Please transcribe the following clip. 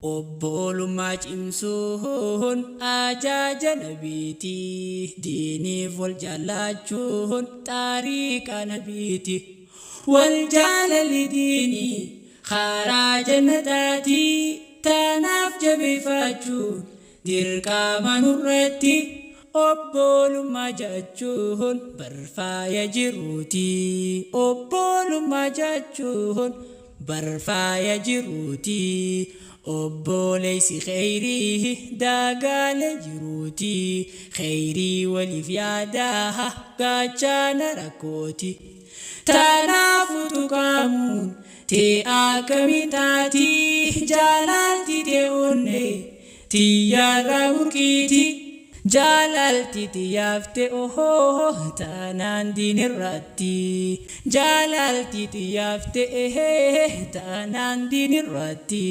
Obbolummaa cimsuun ajaja nabiiti. Diiniif wal jaallachuun xaariiqa nabiiti. Wal jaalalli diinii karaa jannataati. Tanaaf jabeeffachuun dirqama nurratti. Obbolummaa jechuun barfaaya jiruuti. Obbolummaa jechuun barfaaya jiruuti. Obboleessi kheyrii daagalee jiruuti. Kheyrii waliif yaadaa gaachana rakkooti. Tanaaf utuqaamuun tee akkamiin taati? Jaalalti tee onnee tiyyaarraa burqiiti. Jaalalti xiyyaafte ohoo taanaan diinirratti. Jaalalti xiyyaafte ehee taanaan diinirratti.